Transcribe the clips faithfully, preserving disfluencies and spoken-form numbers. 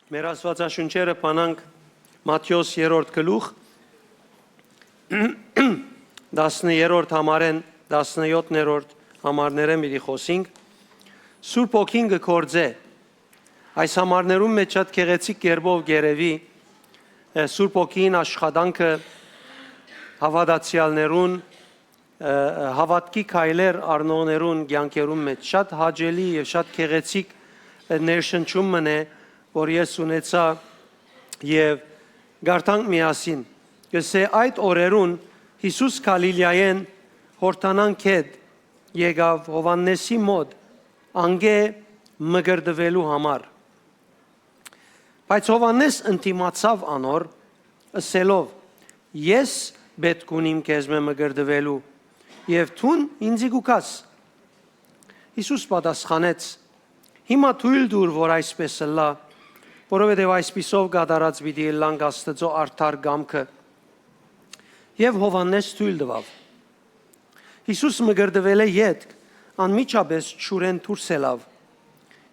Մեր Աստուածաշունչերը բանանք Մատթէոս երրորդ գլուխ, տասներորդ համարէն, տասնեթերորդ համարներէն պիտի խօսինք։ Սուրբ Հոգին կը գործէ։ Այս համարներուն մէջ շատ գեղեցիկ կերպով կ'երեւի, ը, Սուրբ Հոգին աշխատանքը հաւատացեալներուն, ը, ը, հաւատքի քայլեր առնողներուն կեանքերուն մէջ շատ հաճելի եւ շատ գեղեցիկ, ը, ներշնչում մըն է, որ ես ունեցայ եւ կարդանք միասին։ Կ'ըսէ. «Այդ օրերուն Յիսուս Գալիլիայէն Յորդանան գետ եկաւ Յովհաննէսի մօտ, անկէ մկրտուելու համար»։ Բայց Յովհաննէս ընդդիմացաւ անոր, ըսելով. «Ես պէտք ունիմ քեզմէ մկրտուելու, եւ դուն ինծի կու գաս»։ Յիսուս պատասխանեց. «Հիմա թոյլ տուր, որ այսպէս ըլլայ, որովհետեւ այսպիսով կատարած պիտի ըլլանք Աստուծոյ արդար կամքը»։ Եւ Յովհաննէս թոյլ տուաւ։ Յիսուս մկրտուելէ ետք անմիջապէս ջուրէն դուրս ելաւ։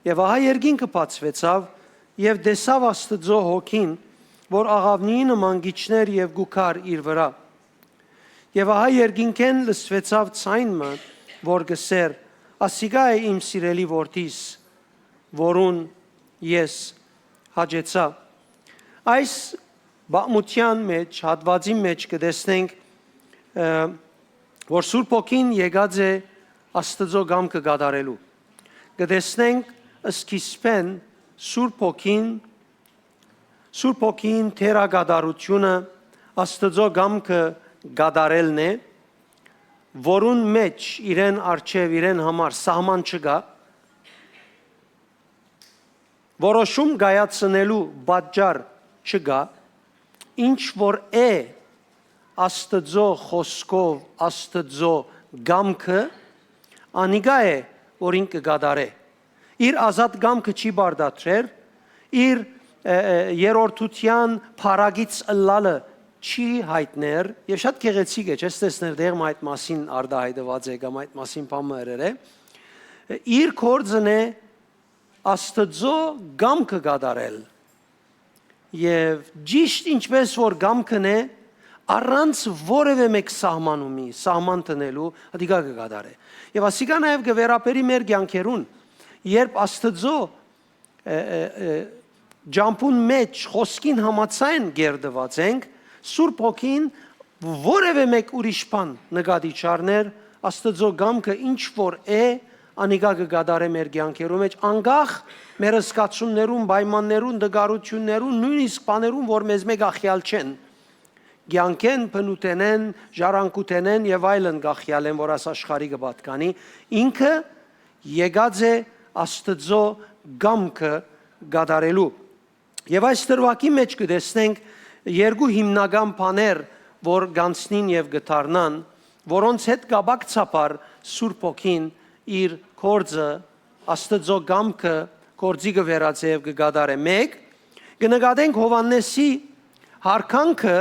Եւ ահա երկինքը բացուեցաւ, եւ տեսաւ Աստուծոյ Հոգին, որ աղաւնիի նման կ'իջնէր եւ կու գար իր վրայ։ Եւ ահա երկինքէն լսուեցաւ ձայն մը, որ կ'ըսէր. «Ասիկա է իմ սիրելի Որդիս, որուն ես հաճեցայ»։ Այս պատմութեան մէջ, հատուածին մէջ կը տեսնենք, ը, որ Սուրբ Հոգին եկած է Աստուծոյ կամքը կատարելու։ Կը տեսնենք սկիզբէն Սուրբ Հոգին, Սուրբ Հոգին դերակատարութիւնը Աստուծոյ կամքը կատարելն է, որուն մէջ իրեն առջեւ, իրեն համար սահման չկայ, որոշում կայացնելու պատճառ չկայ, ինչ որ է Աստուծոյ խօսքով, Աստուծոյ կամքը, անիկա է, որ ինք կը կատարէ։ Իր ազատ կամքը չի պարտադրեր, իր, ը, ը, երրորդութեան փառագիծ ըլլալը չի յայտներ, եւ շատ գեղեցիկ է, չես տեսներ դեղմ այդ մասին արտահայտուած է կամ այդ մասին բան մը ըրեր է։ Իր գործն է Աստուծոյ կամքը կատարել։ Եւ ճիշտ ինչպէս որ կամքն է, առանց որեւէ մէկ սահմանումի, սահման դնելու, ատիկա կը կատարէ։ Եւ ասիկա նաեւ կը վերաբերի մեր կեանքերուն, երբ Աստուծոյ, ը, ը, ը, ճամբուն մէջ խօսքին համաձայն կերտուած ենք, Սուրբ Հոգին որեւէ մէկ ուրիշ բան նկատի չառներ, Աստուծոյ կամքը ինչ որ է, անիկա կը կատարէ մեր կեանքերու մէջ, անկախ մեր զգացումներուն, պայմաններուն, տկարութիւններուն, նոյնիսկ բաներուն, որ մեզմէ կախեալ չեն, կեանքէն, բնութենէն, ժառանգութենէն եւ այլն կախեալ են, որ աս աշխարհի կը պատկանի, ինքը եկած է Աստուծոյ կամքը կատարելու։ Եւ այս դրուագի մէջ կը տեսնենք երկու հիմնական բաներ, որ կ'անցնին եւ կը դառնան, որոնց հետ կապակցաբար Սուրբ Հոգին իր գործը, Աստուծոյ կամքը գործի կը վերածէ եւ կը կատարէ։ Մէկ, կը նկատենք Յովհաննէսի յարգանքը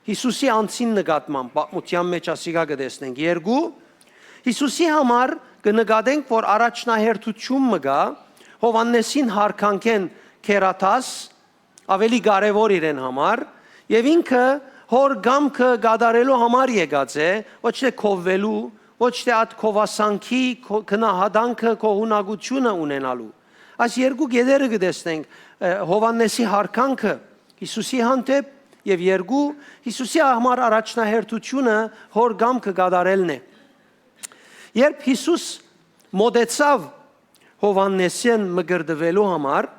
Յիսուսի անձին նկատմամբ, պատմութեան մէջ ասիկա կը տեսնենք։ Երկու, Յիսուսի համար կը նկատենք, որ առաջնահերթութիւն մը կայ Յովհաննէսին յարգանքէն գերադաս, ավելի կարեւոր իրեն համար, եւ ինքը հոր կամքը կատարելու համար եկած է, ոչ թէ քովվելու, ոչ թէ այդ քովասանքի քո-, գնահատանքը, գոհունակութիւնը ունենալու։ Այս երկու կետերը կը տեսնենք, ը, Յովհաննէսի յարգանքը Յիսուսի հանդէպ, եւ երկու, Յիսուսի համար առաջնահերթութիւնը հոր կամքը կատարելն է։ Երբ Յիսուս մօտեցաւ Յովհաննէսին մկրտուելու համար,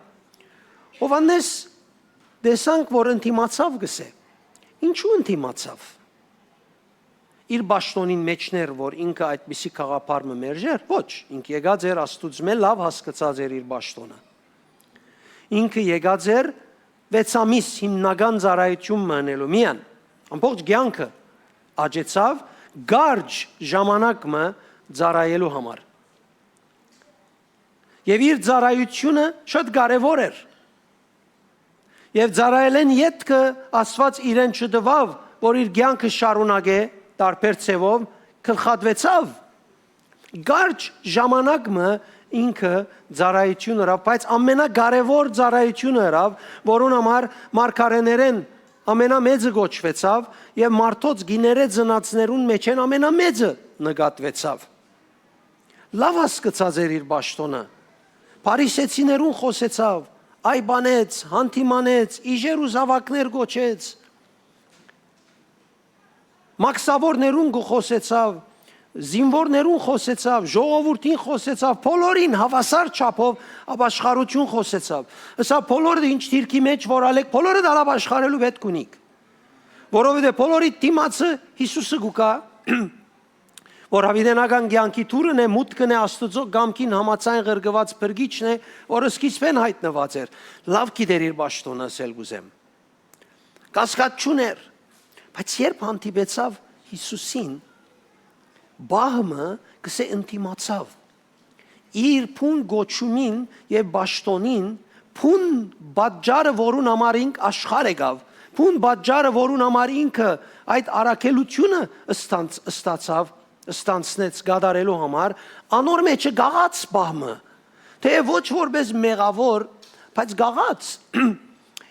Յովհաննէս տեսանք, որ ընդդիմացաւ, կ'ըսէ։ Ինչու ընդդիմացաւ։ Իր պաշտօնին մէջն էր, որ ինքը այդպիսի գաղափար մը մերժեր, ոչ, ինք եկած էր Աստուծմէ, լաւ հասկցած էր իր պաշտօնը։ Ինքը եկած էր վեց ամիս հիմնական ծառայութիւն մը ընելու միան, ամբողջ կեանքը աջեցաւ կարճ ժամանակ մը ծառայելու համար։ Եւ իր ծառայութիւնը շատ կարեւոր էր։ Եւ ծառայելէն ետքը Աստուած իրեն չտուաւ, որ իր կեանքը շարունակէ տարբեր ձեւով, գլխատուեցաւ կարճ ժամանակ մը Ինքը ծառայութիւն ըրաւ, բայց ամենակարեւոր ծառայութիւնը ըրաւ, որուն համար մարգարէներէն ամենամեծը կոչուեցաւ եւ մարդոց կիներէ ծնածներուն մէջէն ամենամեծը նկատուեցաւ։ Լաւ հասկցած էր իր պաշտօնը։ Փարիսեցիներուն խօսեցաւ, այ բանեց, հանդիմանեց, իժեր ու զաւակներ կոչեց, մաքսաւորներուն կը խօսեցաւ, զինուորներուն խօսեցաւ, ժողովուրդին խօսեցաւ, բոլորին հաւասար չափով ապաշխարութիւն խօսեցաւ։ Ըսաւ, բոլորը ինչ դիրքի մեջ որ ալեք, բոլորը դալ ապաշխարելու պէտք ունիք, որովհետեւ բոլորի դիմացը Յիսուսը կու գայ, որ յաւիտենական կեանքի դուռն է, մուտքն է, Աստուծոյ կամքին համաձայն ղրկուած փրկիչն է, որ սկիզբէն յայտնուած էր։ Լաւ գիտեր իր պաշտօնը, ասել կ'ուզեմ։ Կասկած չունէր, բայց երբ հանդիպեցաւ Յիսուսին, պահ մը, կսէ, ընդդիմացաւ։ Իր բուն կոչումին եւ պաշտօնին, բուն պատճառը, որուն համար ինք աշխարհ եկաւ, բուն պատճառը, որուն համար ինքը այդ առաքելութիւնը ստանց-, ստացաւ, ստանցնեց կատարելու համար, անոր մէջը կաղաց պահ մը, թէեւ ոչ որպէս մեղաւոր, բայց կաղաց։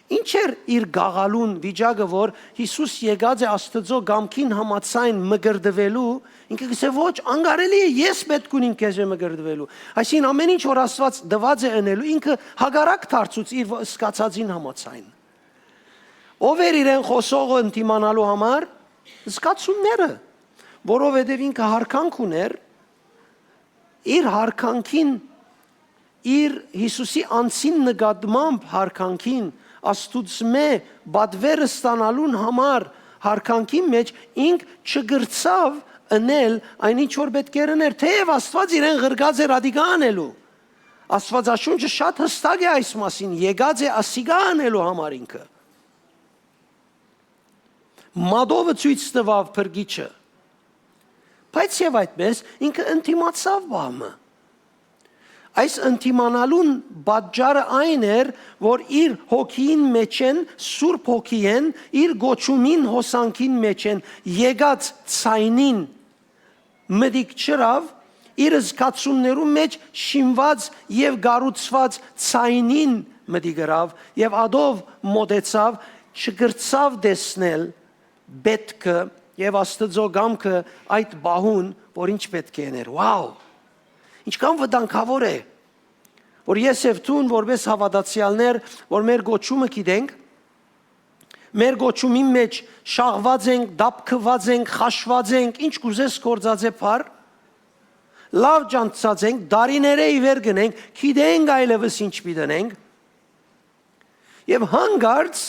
Ինչ էր իր գաղալուն վիճակը, որ Յիսուս եկած է Աստուծոյ կամքին համաձայն մկրտուելու, ինքը կ'ըսէ, «Ոչ, անկարելի է, ես պէտք ունիմ քեզի մկրտուելու»։ Այսինքն, ամէն ինչ որ Աստուած տուած է ընելու, ինքը հակառակ դարձուց իր ո-, սկացածին համաձայն։ Ո՞վ էր իրեն խօսողը ընդդիմանալու համար? Զգացումները, որովհետեւ ինքը յարգանք ունէր, իր յարգանքին, իր Յիսուսի անձին նկատմամբ յարգանքին, Աստուծմէ պատուեր ստանալուն համար յարգանքին մէջ ինք չկրցաւ ընել այն ինչ որ պէտք էր ըներ, թէեւ Աստուած իրեն ղրկած էր ատիկա անելու։ Աստուածաշունչը շատ յստակ է այս մասին, եկած է ասիկա անելու համար ինքը։ Մատովը ցոյց տուաւ փրկիչը, բայց եւ այդպէս ինքը ընդդիմացաւ պահ մը։ Այս ընդդիմանալուն պատճառը այն էր, որ իր հոգիին մէջէն, Սուրբ Հոգիէն, իր կոչումին հոսանքին մէջէն եկած ձայնին մտիկ չըրաւ, իր զգացումներուն մէջ շինուած եւ կառուցուած ձայնին մտիկ ըրաւ եւ ատով մօտեցաւ, չկրցաւ տեսնել պէտքը եւ Աստուծոյ կամքը այդ պահուն, որ ինչ պէտք է ըներ։ Wow! Ինչքան վտանգաւոր է, որ ես եւ դուն, որպէս հաւատացեալներ, որ մեր կոչումը գիտենք, մեր կոչումին մէջ շաղուած ենք, դապկուած ենք, խաշուած ենք, ինչ կ'ուզես գործածէ բառ, լաւ ճանչցած ենք, դարիներէ ի վեր գնենք, գիտենք այլեւս ինչ պիտի ընենք, եւ հանկարծ,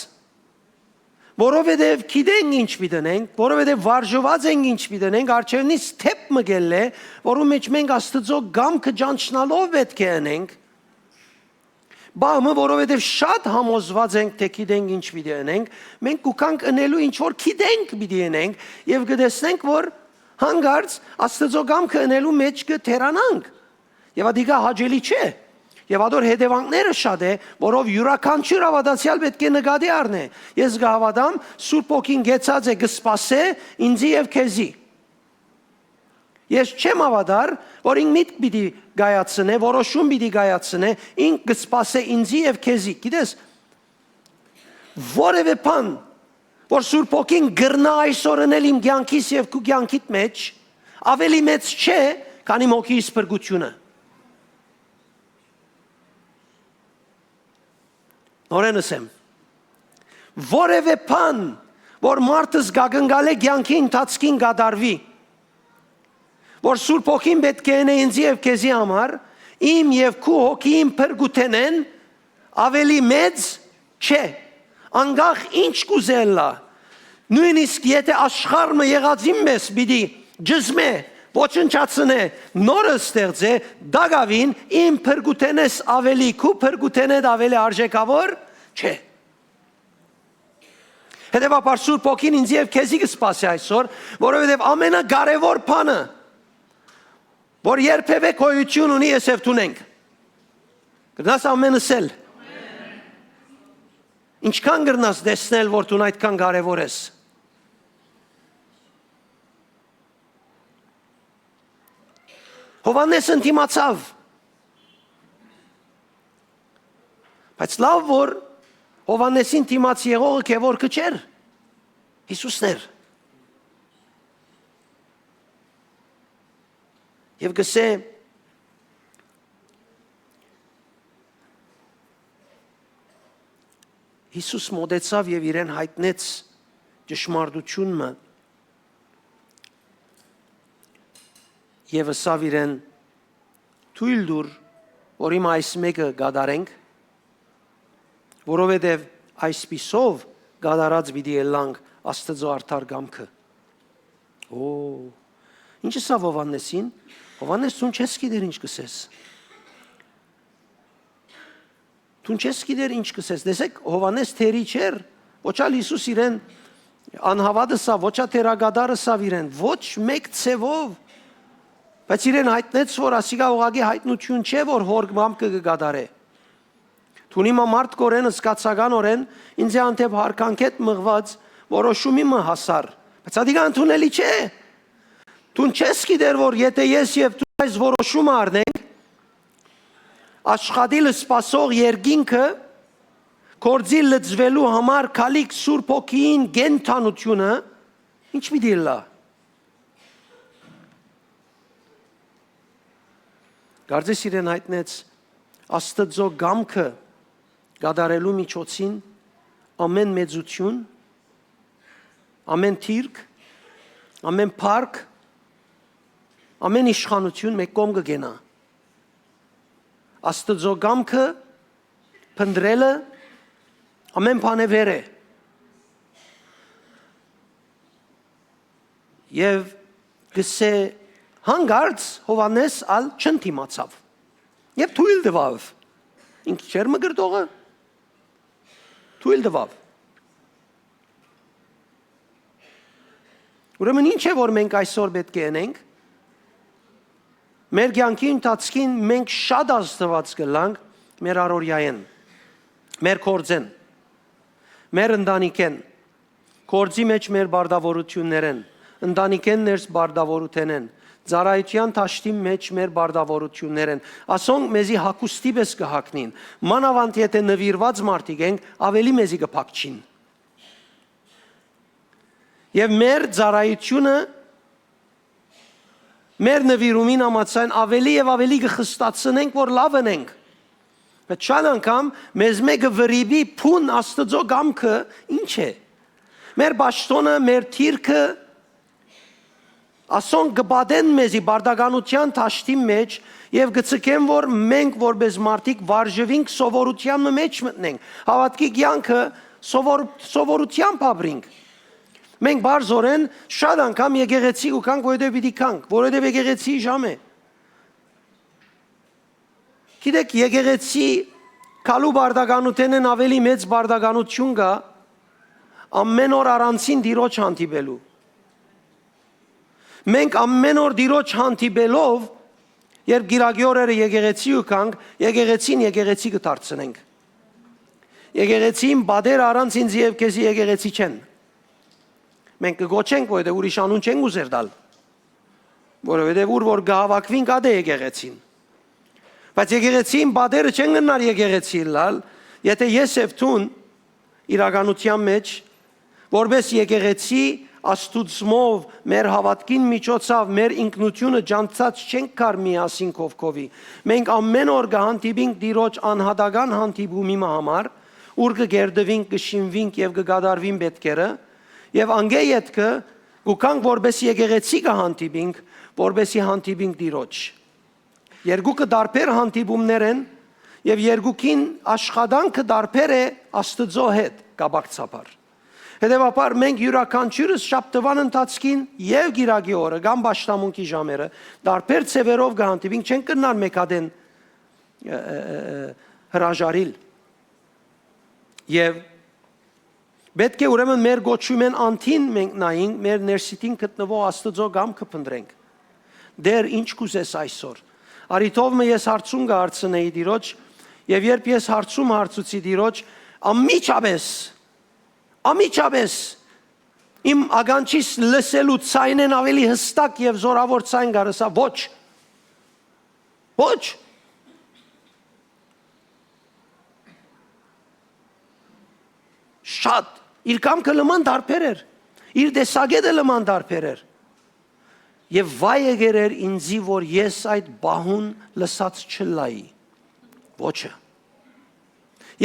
որովհետեւ գիտենք ինչ պիտի ընենք, որովհետեւ վարժուած ենք ինչ պիտի ընենք, առջեւնից թէփ մը կ'ելլէ, որու մէջ մենք Աստուծոյ կամքը ճանչնալով պէտք է ընենք, պահ մը, որովհետեւ շատ համոզուած ենք, թէ գիտենք ինչ պիտի ընենք, մենք կու գանք ընելու ինչ որ գիտենք պիտի ընենք, եւ կը տեսնենք, որ հանկարծ Աստուծոյ կամքը ընելու մէջ կը թերանանք։ Եւ ատիկա հաճելի չէ։ Եւ ատոր հետեւանքները շատ է, որով իւրաքանչիւր հաւատացեալ պէտք է նկատի առնէ։ Ես կը հաւատամ, Սուրբ Հոգին կեցած է, կը սպասէ ինձի եւ քեզի։ Ես չեմ հաւատար, որ ինք միտք պիտի կայացնէ, որոշում պիտի կայացնէ, ինք կը սպասէ ինձի եւ քեզի։ Գիտես, որեւէ բան, որ Սուրբ Հոգին կրնայ այսօր ընել իմ կեանքիս եւ քու կեանքիդ մէջ, աւելի մեծ չէ, քան իմ հոգիս փրկութիւնը։ Նորէն ըսեմ, որեւէ բան, որ մարդը զգակնկալէ կեանքի ընթացքին կատարուի, որ Սուրբ Հոգին պէտք է ընէ ինձի եւ քեզի համար, իմ եւ քու հոգիին փրկութենէն աւելի մեծ չէ, անկախ ինչ կ'ուզէ ըլլայ, նոյնիսկ եթէ աշխարհ մը եղածին մէս պիտի ջզմէ, ոչնչացնէ, նորը ստեղծէ, տակաւին իմ փրկութենէս աւելի, քու փրկութենէդ աւելի արժեքաւոր չէ։ Հետեւաբար Սուրբ Հոգին ինձ եւ քեզի կը սպասի այսօր, որովհետեւ ամենակարեւոր բանը, որ երբեւէ գոյություն ունի, ես եւ դուն ենք։ Կրնաս ամեն ըսել։ Ինչքան կրնաս տեսնել, որ դուն այդքան կարեւոր ես։ Յովհաննէս ընդդիմացաւ, Բայց լաւ որ Յովհաննէսին դիմաց եղողը քեւոր կը չէր, Յիսուսն էր։ Եւ կսէ, Յիսուս մօտեցաւ եւ իրեն յայտնեց ճշմարտութիւն մը եւ ըսաւ իրեն. «Թոյլ տուր, որ իմ այս մէկը կատարենք, որովհետեւ այսպիսով կատարած պիտի ըլլանք Աստուծոյ արդար կամքը»։ Օ, ի՞նչ ըսաւ Յովհաննէսին։ Յովհաննէս, դուն չես գիտեր ինչ կ'ըսես։ Դուն չես գիտեր ինչ կ'ըսես։ Տեսեք, Յովհաննէս թերի չէր, ոչ ալ Յիսուս իրեն անհաւատ ըսաւ, ոչ ալ թերակատար ըսաւ իրեն, ոչ մէկ ձեւով, բայց իրեն յայտնեց, որ ասիկա ուղղակի յայտնութիւն չէ, որ Հօր կամքը կը կատարէ։ Դուն հիմա մարդկօրէն, զգացականօրէն ինծի հանդէպ յարգանքէդ մղուած որոշումի մը հասար, բայց ատիկա ընդունելի չէ։ Դուն չես գիտեր, որ եթէ ես եւ դու այս որոշումը առնենք, աշխատիլ սպասող երկինքը, գործի լծուելու համար քալիք Սուրբ Հոգիին կենդանութիւնը, ինչ պիտի ըլլայ։ Կարծես իրեն յայտնեց Աստուծոյ կամքը կատարելու միջոցին ամէն մեծութիւն, ամէն դիրք, ամէն փառք, ամէն իշխանութիւն մէկ կողմ կը կենայ։ Աստուծոյ կամքը փնտռելը ամէն բանէ վեր է։ Եւ կսէ, հանկարծ Յովհաննէս ալ չընդդիմացաւ եւ թոյլ տուաւ։ Ինք չէր մկրտողը, թոյլ տուաւ։ Ուրեմն ի՞նչ է, որ մենք այսօր պէտք է ընենք։ Մեր կեանքի ընթացքին մենք շատ ազդուած կ'ըլլանք մեր առօրեայէն, մեր գործէն, մեր ընտանիքէն, գործի մեջ մեր պարտաւորութիւններէն, ընտանիքէն ներս պարտաւորութենէն, ծառայութեան դաշտին մեջ մեր պարտաւորութիւններէն։ Ասոնք մեզի հագուստի պէս կը հագնին, մանաւանդ եթէ նուիրուած մարդիկ ենք, աւելի մեզի կը փակչին։ Եւ մեր ծառայութիւնը մեր նուիրումին համաձայն աւելի եւ աւելի կը խստացնենք, որ լաւ ընենք։ Բայց շատ անգամ մեզ մէկը վրիպի փուն Աստուծոյ կամքը ի՞նչ է։ Մեր պաշտօնը, մեր դիրքը, ասոնք կը պատեն մեզի պարտականութեան դաշտին մեջ եւ կը ձգեն, որ մենք որպէս մարդիկ վարժուինք սովորութեան մը մեջ մտնենք, հաւատքի կեանքը սովոր-, սովորութեամբ ապրինք։ Մենք բարձորեն շատ անգամ եկեղեցի կու գանք, որովհետեւ պիտի գանք, որովհետեւ եկեղեցի ժամ է։ Գիտեք, եկեղեցի գալու պարտականութենէն աւելի մեծ պարտականութիւն կայ ամէն օր առանձին Տիրոջ հանդիպելու։ Մենք ամէն օր Տիրոջ հանդիպելով, երբ կիրակի օրերը եկեղեցի կու գանք, եկեղեցին եկեղեցի կը դարձնենք։ Եկեղեցին պատերը առանց ինձ եւ քեզի եկեղեցի չեն։ Մենք կը կոչենք, որովհետեւ ուրիշ անուն չենք ուզեր տալ, որովհետեւ ուր որ կհաւաքուինք, ատե եկեղեցին։ Բայց եկեղեցին պատերը չեն կրնար եկեղեցի ըլլալ, եթէ ես եւ դուն իրականութեան մեջ, որպէս եկեղեցի, Աստուծմով, մեր հաւատքին միջոցաւ, մեր ինքնութիւնը ջանցած չենք գար միասին քովքովի։ Մենք ամէն օր կը հանդիպինք Տիրոջ անհատական հանդիպումի մը համար, ուր կը կերտուինք, կը շինուինք եւ կը կատարուին պէտքերը, եւ անկէ ետքը կու գանք, որպէս եկեղեցի կը հանդիպինք, որպէսի հանդիպինք Տիրոջ։ Երկուքը տարբեր հանդիպումներ են եւ երկուքին աշխատանքը տարբեր է Աստուծոյ հետ կապակցաբար։ Հետեւաբար մենք իւրաքանչիւրս շաբթուան ընթացքին եւ կիրակի օրը կամ պաշտամունքի ժամերը տարբեր ձեւերով կը հանդիպինք, չենք կրնար մէկ ատեն, ը, ը, ը, հրաժարիլ։ Եւ պէտք է ուրեմն մեր կոչումէն անդին մենք նայենք, մեր ներսիտին գտնուող Աստուծոյ կամքը փնտռենք։ «Տէր, ի՞նչ կ'ուզես այսօր»։ Արի թող մը ես հարցում կը հարցնեի Տիրոջ, եւ երբ ես հարցում հարցուցի Տիրոջ, անմիջապէս, անմիջապէս իմ ականջիս լսելու ձայնէն աւելի յստակ եւ զօրաւոր ձայն կար, ըսա. «Ոչ, ոչ»։ Ատ, իր կամքը լման տարբեր էր, իր տեսակետը լման տարբեր էր։ Եւ վայ եկեր էր ինձի, որ ես այդ պահուն լսած չըլլայի ոչը։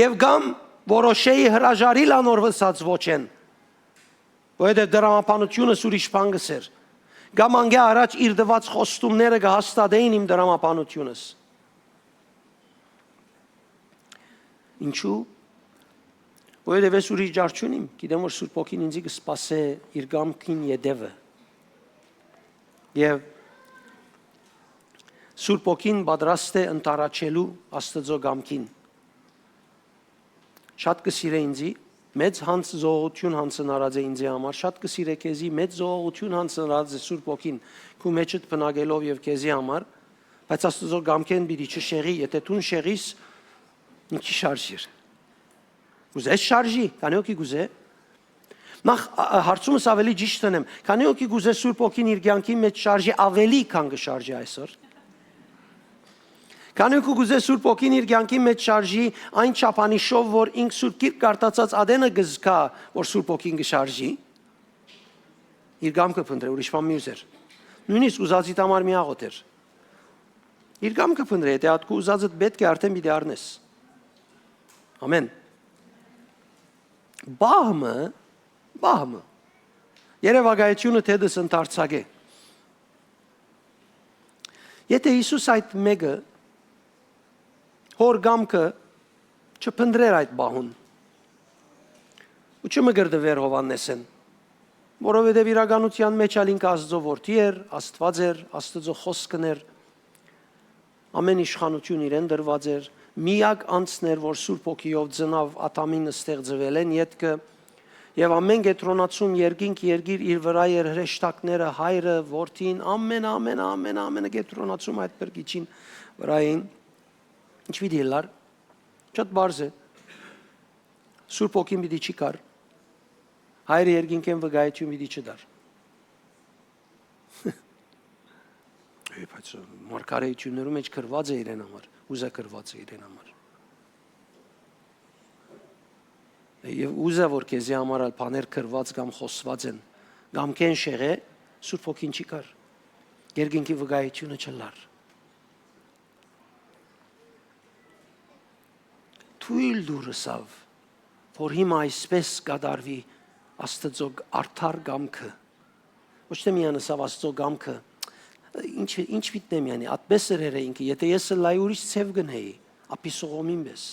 Եւ կամ որոշեի հրաժարիլ անոր լսած ոչեն, որովհետեւ դրամաբանությունս ուրիշ բան կ'ըսէր։ Կամ անկէ առաջ իր տուած խոստումները կը հաստատէին իմ դրամաբանությունս։ Ինչու՞։ Որովհետեւ ես ուրիշ ճար չունիմ, գիտեմ որ Սուրբ Հոգին ինձի կը սպասէ իր կամքին ետեւը։ Եւ Սուրբ Հոգին պատրաստ է ընդառաջելու Աստուծոյ կամքին։ Շատ կը սիրէ ինձի, մեծ յանձ, զոհողութիւն յանձնարած է ինձի համար, շատ կը սիրէ քեզի, մեծ զոհողութիւն յանձնարած է Սուրբ Հոգին, քու մեջդ բնակելով եւ քեզի համար, բայց Աստուծոյ կամքէն պիտի չշեղի, եթէ դուն շեղիս, ինչի շարժիր։ Կ'ուզես շարժի, քանի՞ հոգի կ'ուզէ։ Նախ, ա, ա, հարցումս ավելի ճիշդ դնեմ, քանի՞ հոգի կ'ուզէ Սուրբ Հոգին իր կեանքին մէջ շարժի ավելի, քան կը շարժի այսօր։ Քանի՞ հոգի կ'ուզէ Սուրբ Հոգին իր կեանքին մէջ շարժի այն չափանիշով, որ ինք Սուրբ Գիրք կարդացած ատենը կը զգայ, որ Սուրբ Հոգին կը շարժի։ Իր կամքը փնտռէ, ուրիշ բան մի ուզեր։ Նոյնիսկ ուզածիդ համար մի աղոթեր։ Իր կամքը փնտռէ, եթէ ատկու ուզածդ պէտք է, արդէն պիտի առնես։ Ամեն։ Պահ մը, պահ մը, երեւակայությունը դէդս ընդարձակէ։ Եթէ Յիսուս այդ մէկը հոր կամքը չփնտռեր այդ պահուն ու չմկրտուեր Յովհաննէսէն, որովհետեւ իրականութեան մէջ ալ ինքը Աստուծոյ որդի էր, Աստուած էր, Աստուծոյ խօսքն էր, ամէն իշխանութիւն իրեն տրուած էր, միակ անձն էր, որ Սուրբ Հոգիով ծնաւ Ադամին ստեղծուելէն ետքը, եւ ամէն կեդրոնացում երկինք երկիր իր վրայ էր, հրեշտակները, Հայրը, Որդին, ամէն, ամէն, ամէն, ամէնը կեդրոնացում այդ փրկիչին վրայ էին։ Ինչ պիտի ըլլար։ Շատ պարզ է։ Սուրբ Հոգին պիտի չի գար։ Հայրը երկինքէն վկայութիւն պիտի չտար։ Է, բայց մարգարեութիւններու մէջ գրուած է իրեն համար, ուզա գրուած է իրեն համար։ Եւ ուզա որ քեզի համար ալ բաներ գրուած կամ խօսուած են, կամքէն շեղէ, Սուրբ Հոգին չի գար։ Երկինքի վկայութիւնը չըլլար։ Թոյլ տուր, ըսաւ, որ հիմա այսպէս կատարուի Աստուծոյ արդար կամքը։ Ոչ թէ միայն ըսաւ Աստուծոյ կամքը, ինչ, ինչ պիտի նեմ, յանի, ատպէս ըրեր է ինքը, եթէ ես ըլլայի ուրիշ ձեւ կ'ընէի, ափի Սողոմին պէս։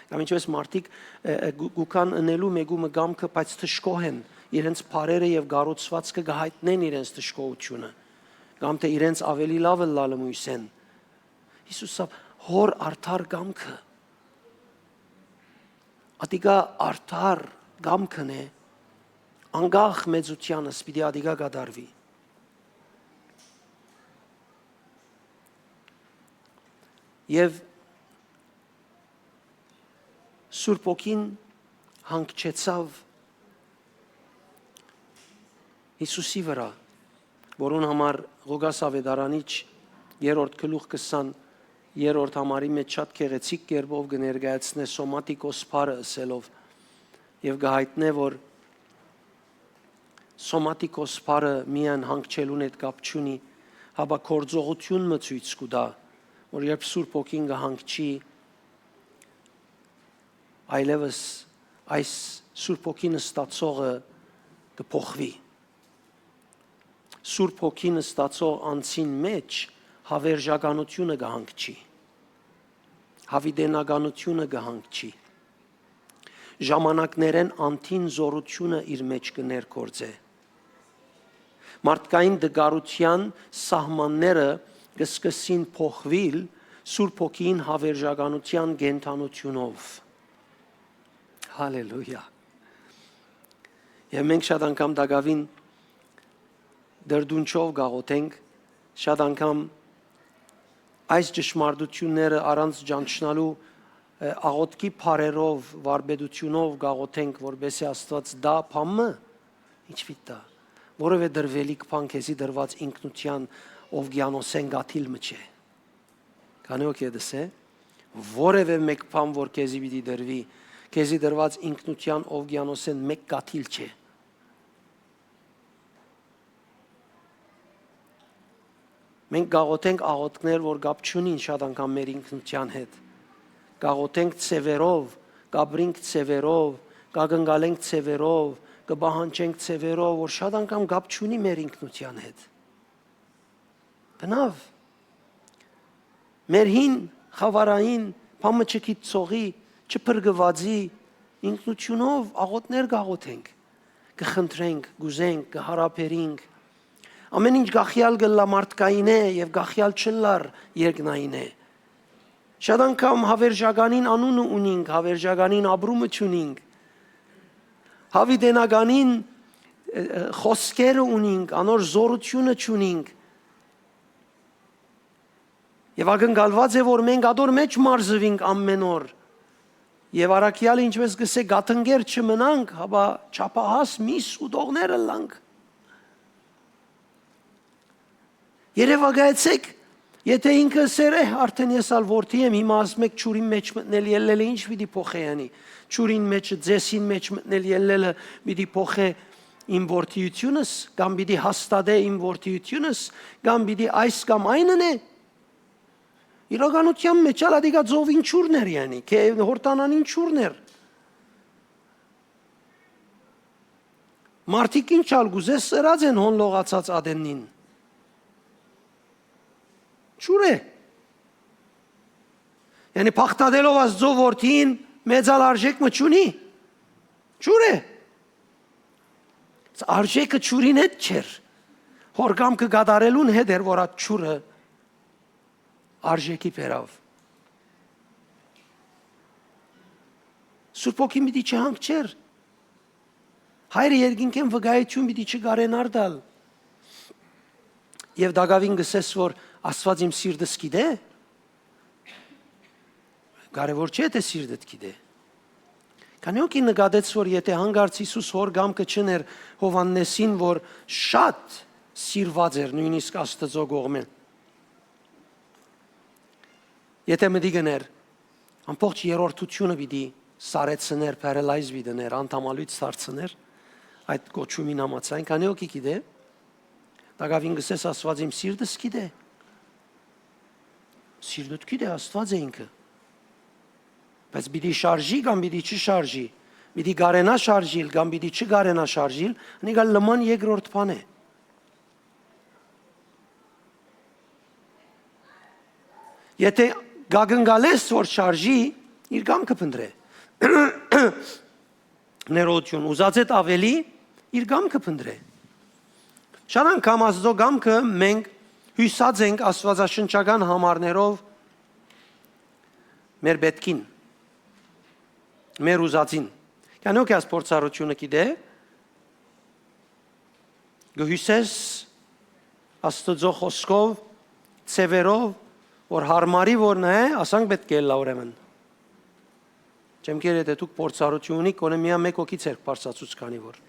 Կամ ինչպէս մարդիկ, ը, ը, գու-, գուքան ընելու մէկու մը կամքը, բայց թշկոհ են, իրենց բառերը եւ կառուցուածքը կը յայտնեն իրենց թշկողությունը, կամ թէ իրենց ավելի լաւ ըլլալը մոյսեն։ Յիսուս ըսաւ, հոր արդար կամքը։ Ատիկա արդար կամքն է, անկախ մեծութեանս պիտի ատիկա կատարուի։ Եւ Սուրբ Հոգին հանգչեցաւ Յիսուսի վրայ, որուն համար Ղուկաս աւետարանիչ երրորդ գլուխ քսան երրորդ համարի մէջ շատ գեղեցիկ կերպով կը ներկայացնէ սոմատիկոս բառը ըսելով եւ կը յայտնէ, որ սոմատիկոս բառը միայն հանգչելուն հետ կապ չունի, հապա գործողութիւն մը ցոյց կու տայ, որ երբ Սուրբ Հոգին կը հանգչի, այլեւս այս Սուրբ Հոգին ստացողը կը փոխուի։ Սուրբ Հոգին ստացող անձին մէջ հավերժականությունը կը հանգչի, յաւիտենականությունը կը հանգչի, ժամանակներէն անդին զօրութիւնը իր մէջ կը ներգործէ։ Մարդկային տկարութեան սահմանները կը սկսին փոխուիլ Սուրբ Հոգին հավերժականութեան կենդանութիւնով։ Հալելույա։ Եւ մենք շատ անգամ տակաւին դրդունչով կաղոթենք, շատ անգամ այս ճշմարտությունները առանց ճանչնալու, ը, աղոթքի փառերով, վարպետությունով կաղոթենք, որպեսզի Աստուած տայ բան մը, ինչ պիտի տայ, որևէ տրուելիք բան քեզի տրուած ինքնութեան ովկիանոսէն կաթիլ մը չէ։ Քանի՞ հոգի է դսե, որևէ մէկ բան որ քեզի պիտի տրուի, քեզի տրուած ինքնութեան ովկիանոսէն մէկ կաթիլ չէ։ Մենք կաղոթենք աղոթքներ, որ կապ չունին շատ անգամ մեր ինքնութեան հետ։ Կաղոթենք ձեւերով, կապրինք ձեւերով, կակնկալենք ձեւերով, կը պահանջենք ձեւերով, որ շատ անգամ կապ չունի մեր ինքնութեան հետ։ Բնաւ, մեր հին խաւարային, բան մը չգիտցողի, չփրկուածի ինքնութիւնով աղոթքներ կաղոթենք, կը խնդրենք, կ'ուզենք, կը յարաբերինք։ Ամէն ինչ կախեալ կ'ըլլայ մարդկայինէ եւ կախեալ չ'ըլլար երկնայինէ։ Շատ անգամ հաւերժականին անունը ունինք, հաւերժականին ապրումը չունինք։ Հաւիտենականին, ը, ը, խօսքերը ունինք, անոր զօրութիւնը չունինք։ Եւ ակնկալուած է, որ մենք ատոր մէջ մարզուինք ամէն օր։ Եւ առաքեալը, ինչպէս կ'ըսէ, կաթնկեր չմնանք, հապա չափահաս միս ուտողներ ըլլանք։ Երեւակայեցէք, եթէ ինքը ըսէր, «Էհ, արդէն ես ալ որդի եմ, հիմա ասմէք ջուրին մէջ մտնել ելլելը ինչ պիտի փոխէ յանի։ Ջուրին մէջ, ձեսին մէջ մտնել ելլելը պիտի փոխէ իմ որդիութիւնս, կամ պիտի հաստատէ իմ որդիութիւնս, կամ պիտի այս կամ այն ընէ»։ Իրականութեան մէջ ալ ատիկա ծովին ջուրն էր, յանի, քե Յորդանանին ջուրն էր։ Մարդիկ ինչ ալ կ'ուզես, սրած են հոն լողացած ատեննին։ Ջուր է։ Յանի, բաղդատելով Աստծո որդին, մեծ ալ արժեք մը չունի։ Ջուր է։ Արժէքը ջուրին հետ չէր։ Հոր կամքը կատարելուն հետ էր, որ այդ ջուրը արժէքի բերաւ։ Սուրբ Հոգին պիտի չհանգչեր։ Հայրը երկինքէն վկայութիւն պիտի չկարենար տալ։ Եւ տակաւին կ'ըսես, որ Աստուած իմ սիրտս գիտէ։ Կարեւոր չէ, թէ սիրտդ գիտէ։ Քանի՞ հոգի նկատեց, որ եթէ հանկարծ Յիսուս հոր կամքը չընէր Յովհաննէսին, որ շատ սիրուած էր նոյնիսկ Աստուծոյ կողմէ, եթէ մտիկ ընէր, ամբողջ երրորդութիւնը պիտի սառեցնէր, paralyze պիտի ընէր, անդամալոյծ դարձնէր, այդ կոչումին համաձայն, քանի՞ հոգի գիտէ, տակաւին կ'ըսես, Աստուած իմ սիրտս գիտէ։ Սիրտդ գիտէ, Աստուած է ինքը։ Բայց պիտի շարժի կամ պիտի չշարժի, պիտի կարենա շարժիլ կամ պիտի չկարենա շարժիլ, անիկա լման երկրորդ բան է։ Եթէ կակնկալես, որ շարժի, իր կամքը փնտռէ։ Ներողություն, ուզածդ աւելի, իր կամքը փնտռէ։ Շատ անգամ Աստուծոյ կամքը մենք յուսած ենք աստուածաշնչական համարներով մեր պէտքին, մեր ուզածին։ Քանի՞ հոգի այս փորձառութիւնը գիտէ, կը յուսես Աստուծոյ խօսքով, ձեւերով, որ յարմարի որ նայ, ասանք պէտք է ըլլայ ուրեմն։ Չեմ կեր, եթէ դուք փորձառութիւն ունիք, գոնե միայն մէկ հոգի ձեռք բարձրացուց, քանի որ։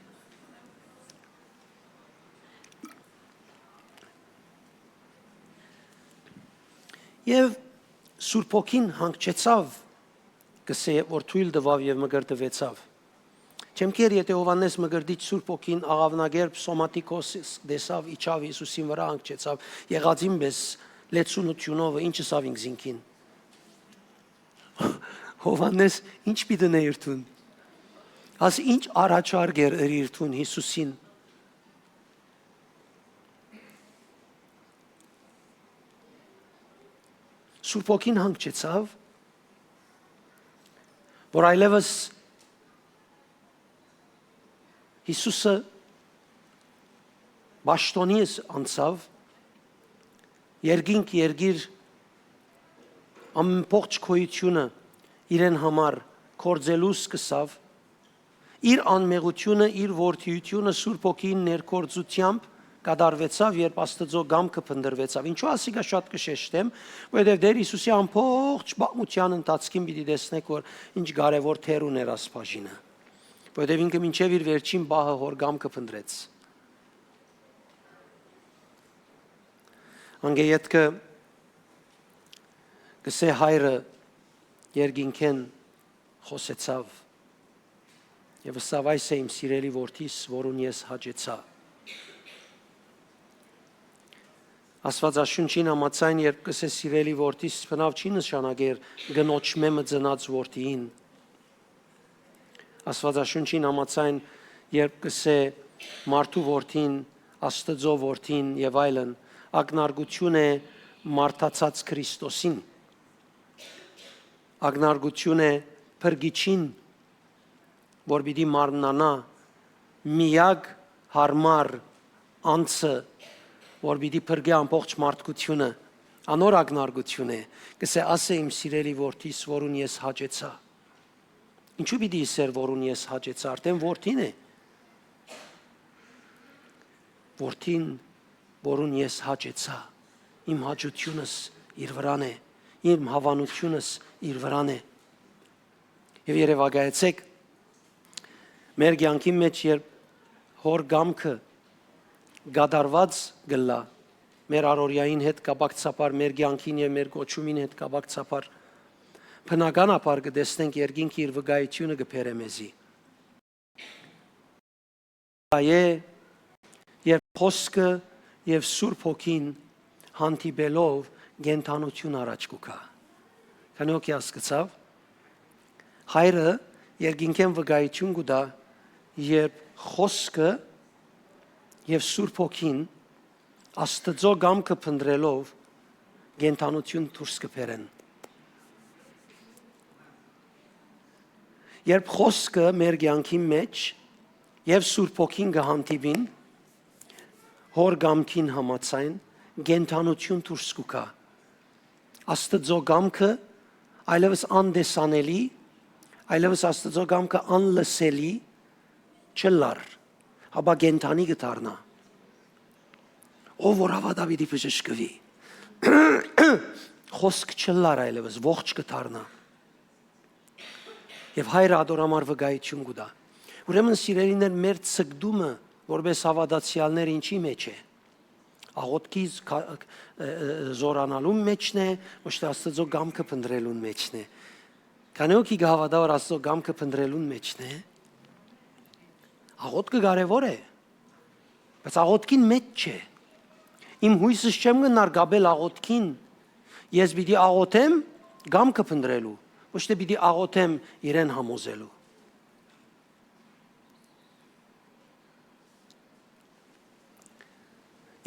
Եւ Սուրբ Հոգին հանգչեցաւ, կ'ըսէ, որ թոյլ տուաւ եւ մկրտուեցաւ։ Չեմ կեր, եթէ Յովհաննէս Մկրտիչ Սուրբ Հոգին աղաւնակերպ սոմատիկոս տեսաւ, իջաւ Յիսուսին վրայ, հանգչեցաւ, եղածին պէս լեցունութիւնով, ինչ ըսաւ ինքզինքին։ Յովհաննէս ի՞նչ պիտի ընէ իր տուն։ Աս ի՞նչ առաջարկ էր իր տուն Յիսուսին։ Սուրբ Հոգին հանգչեցաւ, որ այլեւս Յիսուսը պաշտոնի անցաւ, երկինք, երկիր, ամբողջ գոյութիւնը իրեն համար գործելու սկսաւ, իր անմեղությունը, իր որդիությունը Սուրբ Հոգին ներգործութեամբ կատարուեցաւ, երբ Աստուծոյ կամքը փնտռուեցաւ։ Ինչու ասիկա շատ կը շեշտեմ, որովհետեւ Տեր Յիսուսի ամբողջ պատմութեան ընթացքին պիտի տեսնեք, որ ինչ կարեւոր դեր ունէր աս բաժինը, որովհետեւ ինքը մինչեւ իր վերջին պահը հոր կամքը փնտռեց։ Անկէ ետքը կ'ըսէ, հայրը երկինքէն խօսեցաւ Եւ ըսաւ. «Այս է իմ սիրելի որդիս, որուն ես հաճեցայ»։ Աստուածաշունչին համաձայն, երբ կ'ըսէ «սիրելի որդիս», բնաւ չի նշանակեր կնոջ մէ մը ծնած որդիին։ Աստուածաշունչին համաձայն, երբ կ'ըսէ «մարդու որդին», «Աստուծոյ որդին» եւ այլն, ակնարկութիւն է մարդացած Քրիստոսին, ակնարկութիւն է փրկիչին, որ պիտի մարմնանայ, միակ յարմար անձը, որ պիտի փրկէ ամբողջ մարդկութիւնը, անոր ակնարկութիւն է, կ'ըսէ. «Այս է իմ սիրելի որդիս, որուն ես հաճեցայ»։ Ինչու պիտի ըսէր «որուն ես հաճեցայ»։ Արդէն որդին է։ Որդին, որուն ես հաճեցայ, իմ հաճութիւնս իր վրան է, իմ հաւանութիւնս իր վրան է։ Եւ երեւակայեցէք, մեր կեանքին մէջ, երբ Հօր կամքը կատարուած կ'ըլլայ, մեր առօրեային հետ կապակցաբար, մեր կեանքին եւ մեր կոչումին հետ կապակցաբար, բնականաբար կը տեսնենք երկինքը իր վկայութիւնը կը բերէ մեզի։ Այ է, երբ խոսքը եւ Սուրբ Հոգին հանդիպելով կենդանութիւն առաջ կու գայ։ Քանի՞ հոգի հասկցաւ։ Հայրը երկինքէն վկայութիւն կու տայ, երբ խոսքը եւ Սուրբ Հոգին Աստուծոյ կամքը փնտռելով կենդանութիւն դուրս կը բերեն։ Երբ խոսքը մեր կեանքին մէջ եւ Սուրբ Հոգին կը հանդիպին, Հօր կամքին համաձայն, կենդանութիւն դուրս կու գայ։ Աստուծոյ կամքը այլեւս անտեսանելի, այլեւս Աստուծոյ կամքը անլսելի չ'ըլլար, հապա կենդանի կը դառնայ։ Ով որ հաւատայ, պիտի բժշկուի։ Խոսք չ'ըլլար այլեւս, ողջ կը դառնայ։ Եւ Հայրը ատոր համար վկայութիւն կու տայ։ Ուրեմն, սիրելիներ, մեր ցկտումը որպէս հաւատացեալներ ինչի՞ մէջ է։ Աղօթքի զ-, քա-, ը, ը, զորանալուն մէջն է, ոչ թէ Աստուծոյ կամքը փնտռելուն մէջն է։ Քանի՞ հոգի կը հաւատայ, որ Աստուծոյ կամքը փնտռելուն մէջն է։ Աղօթքը կարեւոր է, բայց աղօթքին մէջ չէ։ Իմ յոյսս չեմ գնար կապել աղօթքին։ Ես պիտի աղօթեմ կամքը փնտռելու, ոչ թէ պիտի աղօթեմ իրեն համոզելու։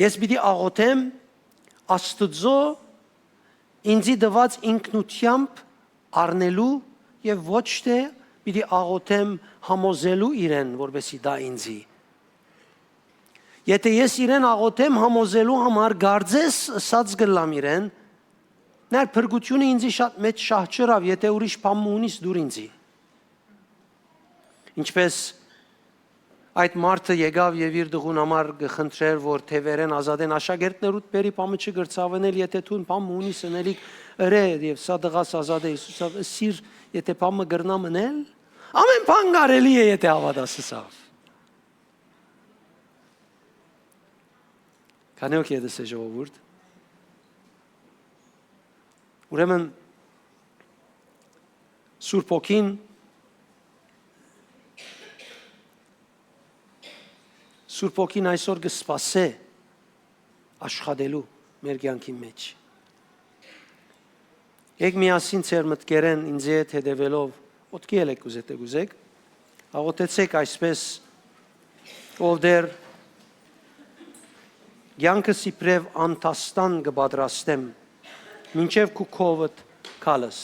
Ես պիտի աղօթեմ Աստուծոյ ինծի տուած ինքնութեամբ առնելու եւ ոչ թէ պիտի աղօթեմ համոզելու իրեն, որպէսզի տայ ինծի։ Եթէ ես իրեն աղօթեմ համոզելու համար, կարծես ըսած կ'ըլլամ իրեն, նայ, փրկութիւնը ինծի շատ մեծ շահ չ'ըրաւ, եթէ ուրիշ բան մը ունիս, տուր ինծի։ Ինչպէս այդ մարդը եկաւ եւ իր տղուն համար կը խնդրէր, որ թեւերէն ազատեն, աշակերտներուդ բերի բան մը չկրցաւ ընել, եթէ դուն բան մը ունիս ընելիք, ըրէ, եւ սա տղաս ազատ է, Յիսուսը ըսաւ. «Ըսիր, եթէ բան մը կրնամ ընել, ամէն բան կարելի է, եթէ հաւատաս», ըսաւ։ Քանի՞ հոգի է դսե, ժողովուրդ։ Ուրեմն, Սուրբ Հոգին, Սուրբ Հոգին այսօր կը սպասէ աշխատելու մեր կեանքին մէջ։ Եկ միասին ձեր մտքերէն ինձի հետ հետեւելով, ոտքի ելեք կուզեք, թէ կուզեք, աղօթեցեք այսպէս. «Ով Տէր, կեանքս իբրեւ անդաստան կը պատրաստեմ, մինչեւ քու քովդ գալս»։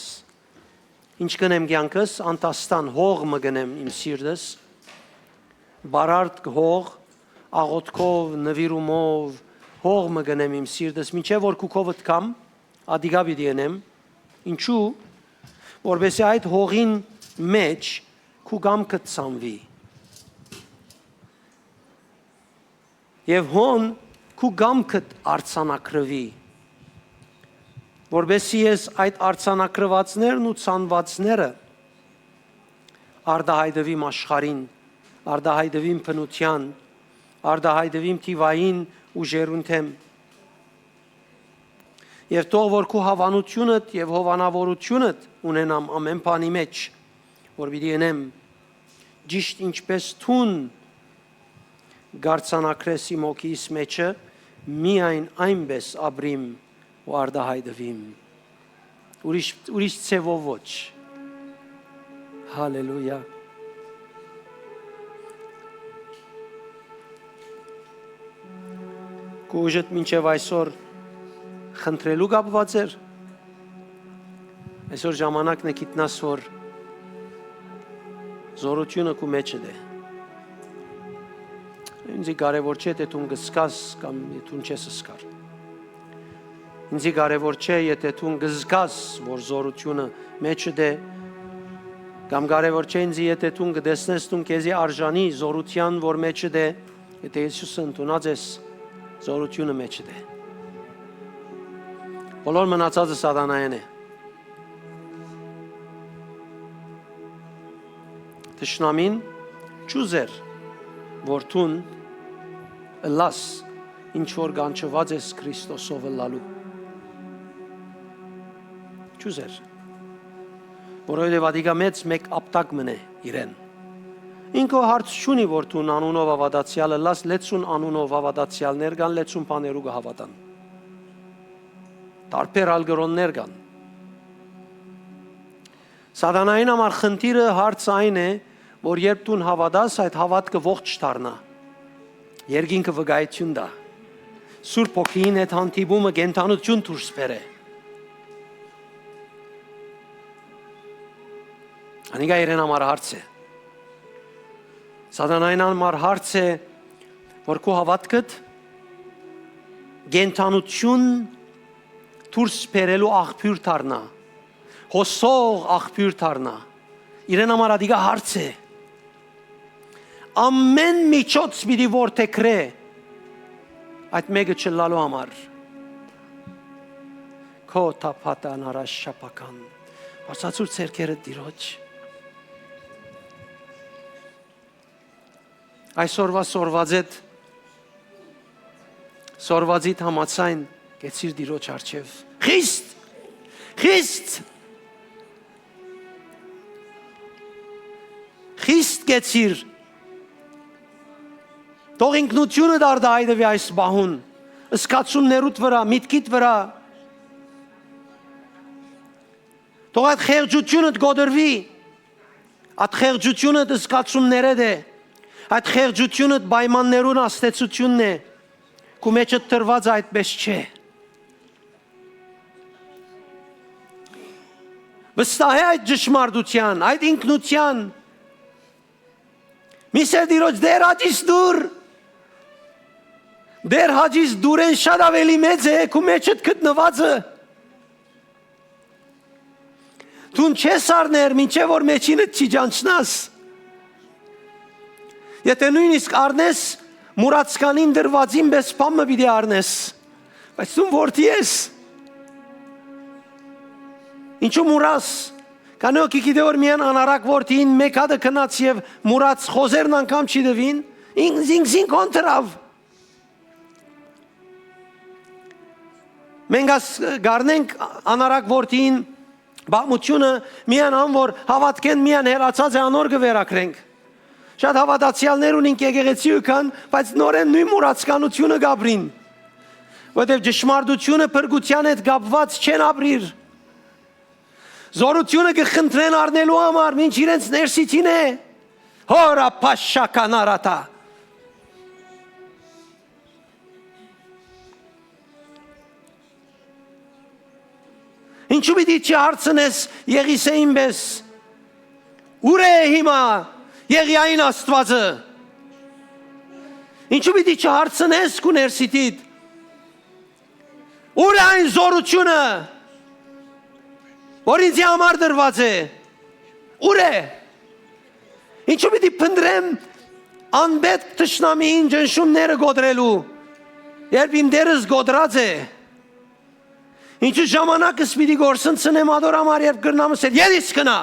Ինչ կ'ընեմ կեանքս, անդաստան հող մը կ'ընեմ իմ սիրտս, բարարդ հող, աղօթքով, նուիրումով հող մը կ'ընեմ իմ սիրտս, մինչեւ որ քու քովդ գամ, ատիկա պիտի ընեմ։ Ինչու՞, որպեսզի այդ հողին մէջ քու կամքդ ցանուի։ Եւ հոն քու կամքդ արձանագրուի, որպեսզի ես այդ արձանագրուածներն ու ցանուածները արտահայտուիմ աշխարհին, արտահայտուիմ բնութեան, արտահայտուիմ թիվային ուժերուն դէմ։ Եւ թող որ քու հաւանութիւնդ եւ հովանաւորութիւնդ ունենամ ամէն բանի մէջ, որ պիտի ընեմ, Ճիշդ ինչպէս դուն կ'արձանագրես իմ հոգիս մէջը, միայն այնպէս ապրիմ ու արտայայտուիմ։ Ուրիշ, ուրիշ ձեւով ոչ։ Հալելույա։ Քու ուժդ մինչեւ այսօր խնդրելու կապուած էր։ Այսօր ժամանակն է գիտնաս, որ զօրութիւնը քու մէջդ է։ Ինձի կարեւոր չէ, թէ դուն կը զգաս կամ թէ դուն չես զգար։ Ինձի կարեւոր չէ, եթէ դուն կը զգաս, որ զօրութիւնը մէջդ է, կամ կարեւոր չէ ինձի, եթէ դուն կը տեսնես, դուն քեզի արժանի զօրութեան, որ մէջդ է, եթէ Յիսուսը ընդունած ես, զօրութիւնը մէջդ է։ Բոլոր մնացածը սատանայէն է։ Թշնամին չուզեր, որ դուն ըլլաս, ինչ որ կանչուած ես Քրիստոսով ըլլալու։ Չուզեր, որովհետեւ ատիկա մեծ մէկ ապտակ մըն է իրեն։ Ինքը հարց չունի, որ դուն անունով հաւատացեալ ըլլաս, լեցուն անունով հաւատացեալներ կան, լեցուն բաներու կը հաւատան։ Տարբեր ալ կրոններ կան։ Սատանային համար խնդիրը, հարցը այն է, որ երբ դուն հաւատաս, այդ հաւատքը ողջ դառնայ, երկինքը վկայութիւն տայ, Սուրբ Հոգիին հետ հանդիպումը կենդանութիւն դուրս բերէ։ Անիկա իրեն համար հարց է։ Սատանային համար հարց է, որ քու հաւատքդ կենդանութիւն դուրս բերելու աղբիւր դառնայ, հոսող աղբիւր դառնայ։ Իրեն համար ատիկա հարց է։ Ամէն միջոց պիտի որդեգրէ այդ մէկը չըլլալու համար։ Քո թափատան առաջապական։ Բարձրացուր ձեռքերդ Տիրոջ։ Այսօրվա սորվածեդ, սորվածիդ համաձայն կեցիր Տիրոջ առջեւ։ Խիստ, խիստ, խիստ կեցիր։ Թող ինքնութիւնը դարդայտուի այս պահուն, զգացումներուդ վրայ, միտքիդ վրայ։ Թող այդ խեղճութիւնը կոտրուի, այդ խեղճութիւնը զգացումներէդ է, այդ խեղճութիւնը պայմաններուն ազդեցութիւնն է, քու մէջդ դրուած այդպէս չէ։ Վստահէ այդ ճշմարտութեան, այդ ինքնութեան։ Մինչդեռ Տիրոջ Տէր հաճիս դուր, Տէր հաճիս դուրէն շատ աւելի մեծ է քու մէջդ գտնուածը։ Դուն չես առներ, մինչեւ որ մէջինդ չի ճանչնաս։ Եթէ նոյնիսկ առնես, մուրացկանին դրուածին պէս բան մը պիտի առնես, բայց դուն որդի ես։ Ինչու մուրաս։ Քանի հոգի գիտէ որ միայն անառակ որդիին մէկ հատը գնաց եւ մուրաց, խոզերն անգամ չի տուին, ինքզինքոն դրաւ։ Մենք աս կ'առնենք անառակ որդիին պատմութիւնը, միայն ան որ հաւատքէն միայն հեռացած է, անոր կը վերագրենք։ Շատ հաւատացեալներ ունինք եկեղեցի ու կան, բայց նորէն նոյն մուրացկանութիւնը կ'ապրին։ Որովհետեւ ճշմարտութիւնը փրկութեան հետ կապուած չեն ապրիր։ Զօրութիւնը կը խնդրեն առնելու համար, մինչ իրենց ներսիցին է։ Հորա փաշական արատա։ Ինչու՞ պիտի չհարցնես Եղիսեին պէս. «Ո՞ւր է հիմա Եղիային Աստուածը»։ Ինչու՞ պիտի չհարցնես քու ներսիցիդ. «Ո՞ւր է այն զօրութիւնը, որ ինձի համար դրուած է»։ Ո՞ւր է։ Ինչու՞ պիտի փնտրեմ անպետք թշնամիին ճնշումները կոտրելու, երբ իմ Տէրս կոտրած է։ Ինչու ժամանակս պիտի գործընծնեմ ատոր համար, երբ կրնամ ըսել. «Ետ իս գնա»։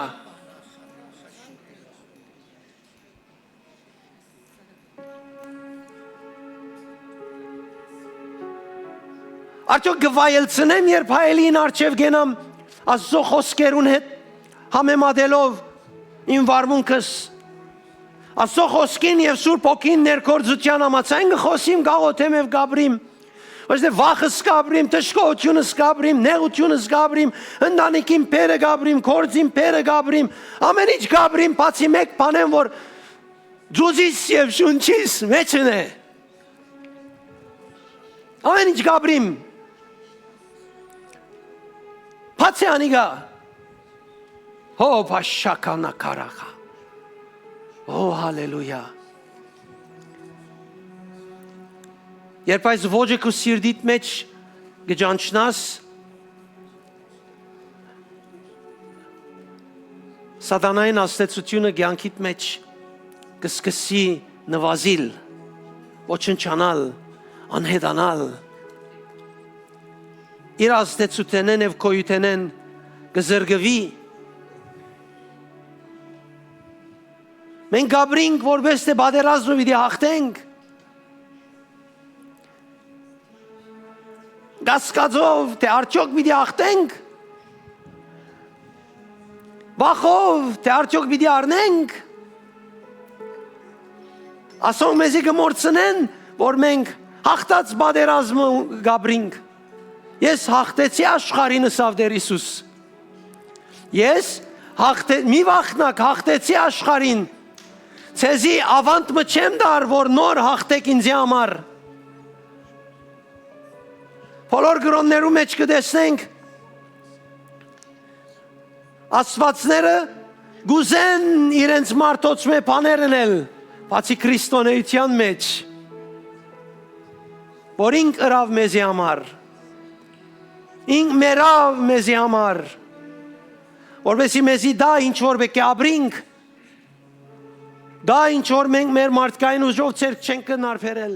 Արդյոք կը վայելցնեմ, երբ հայելին առջեւ կենամ Աստուծոյ խօսքերուն հետ համեմատելով իմ վարմունքս, Աստուծոյ խօսքին եւ Սուրբ Հոգին ներգործութեան համաձայն կը խօսիմ, կաղօթեմ եւ կ'ապրիմ։ Ոչ թէ վախս կ'ապրիմ, դժգոհութիւնս կ'ապրիմ, նեղութիւնս կ'ապրիմ, ընտանիքին բեռը կ'ապրիմ, գործին բեռը կ'ապրիմ, ամէն ինչ կ'ապրիմ, բացի մէկ բանէն, որ ծուզիս եւ շունչիս մէջն է։ Ամէն ինչ կ'ապրիմ, բացի անիկա։ Հո, փաշաքանա քարախա։ Հո, հալելույա։ Երբ այս ոճը քու սիրտիդ մէջ կը ճանչնաս, սատանային ազդեցութիւնը կեանքիդ մէջ կը սկսի նուազիլ, ոչնչանալ, անհետանալ։ Իր ազդեցութենէն եւ գոյութենէն կը զրկուի։ Մենք կ'ապրինք որպէս թէ պատերազմը պիտի հաղթենք։ Կասկածով թէ արդեօք պիտի հաղթենք, վախով թէ արդեօք պիտի առնենք, ասոնք մեզի կը մոռցնեն, որ մենք հաղթած պատերազմը կ'ապրինք։ «Ես հաղթեցի աշխարհին», ըսաւ Տէր Յիսուս։ «Ես հաղթե-, մի վախնակ, հաղթեցի աշխարհին։ Ձեզի աւանդ մը չեմ տար, որ նոր հաղթեք ինծի համար»։ Բոլոր կրօններու մէջ կը տեսնենք, աստուածները կ'ուզեն իրենց մարդոց մէ բաներ ընել, բացի քրիստոնէութեան մէջ, որ ինք ըրաւ մեզի համար, ինք մեռաւ մեզի համար, որպեսզի մեզի տայ ինչ որ պէտք է ապրինք, տայ ինչ որ մենք մեր մարդկային ուժով ձեռք չենք կրնար բերել։